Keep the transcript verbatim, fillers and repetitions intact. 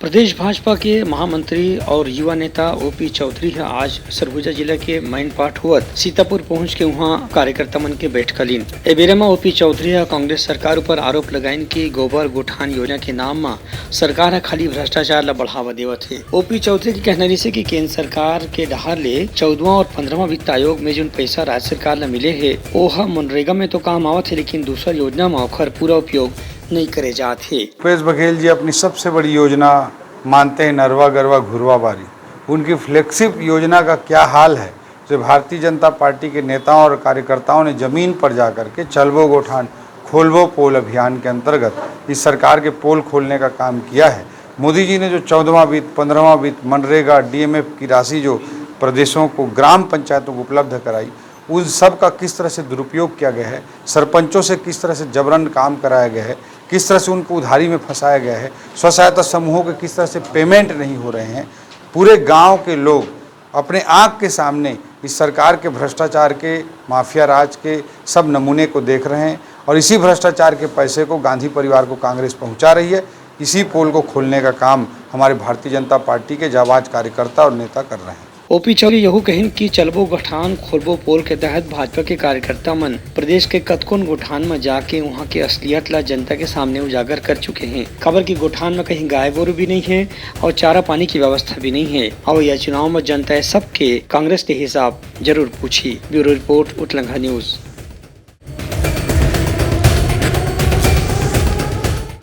प्रदेश भाजपा के महामंत्री और युवा नेता ओपी चौधरी ह आज सरगुजा जिला के मैनपाट होवत सीतापुर पहुंच के उहां कार्यकर्ता मन के बैठका लीन। ए बेरा म ओपी चौधरी ह कांग्रेस सरकार ऊपर आरोप लगाइन कि गोबर गोठान योजना के नाम म सरकार ह खाली भ्रष्टाचार ल बढ़ावा देवत हे। ओपी चौधरी के कहना रिहिसे कि केंद्र सरकार के डहार ले चौदहवां और पंद्रहवां वित्त आयोग में जोन पैसा राज्य सरकार ल मिले हे, ओह मनरेगा में तो काम आवत हे, लेकिन दूसर योजना म ओखर पूरा उपयोग नइ करे जात हे। भूपेश बघेल जी अपनी सबसे बड़ी योजना मानते हैं नरवा गरवा घुरवा बारी। उनकी फ्लैगशिप योजना का क्या हाल है, जो भारतीय जनता पार्टी के नेताओं और कार्यकर्ताओं ने जमीन पर जाकर के चलबो गोठान खोलबो पोल अभियान के अंतर्गत इस सरकार के पोल खोलने का काम किया है। मोदी जी ने जो चौदहवां वित्त, पंद्रहवां वित्त, मनरेगा, डीएमएफ की राशि जो प्रदेशों को, ग्राम पंचायतों को उपलब्ध कराई, उन सब का किस तरह से दुरुपयोग किया गया है, सरपंचों से किस तरह से जबरन काम कराया गया है, किस तरह से उनको उधारी में फंसाया गया है, स्व सहायता समूहों के किस तरह से पेमेंट नहीं हो रहे हैं, पूरे गांव के लोग अपने आंख के सामने इस सरकार के भ्रष्टाचार के, माफिया राज के सब नमूने को देख रहे हैं और इसी भ्रष्टाचार के पैसे को गांधी परिवार को कांग्रेस पहुंचा रही है। इसी पोल को खोलने का काम हमारे भारतीय जनता पार्टी के जाबाज कार्यकर्ता और नेता कर रहे हैं। ओपी चौधरी यहू कहिन कि चलबो गोठान खोलबो पोल के तहत भाजपा के कार्यकर्ता मन प्रदेश के कतकोन गोठान म जाके उहां के असलियत ला जनता के सामने उजागर कर चुके हैं, काबर कि गोठान म कहीं गाय गोरू भी नहीं है और चारा पानी की व्यवस्था भी नहीं है। अवइया चुनाव म जनता ए सबके कांग्रेस के हिसाब जरूर पूछी। Bureau report, Utlangha news.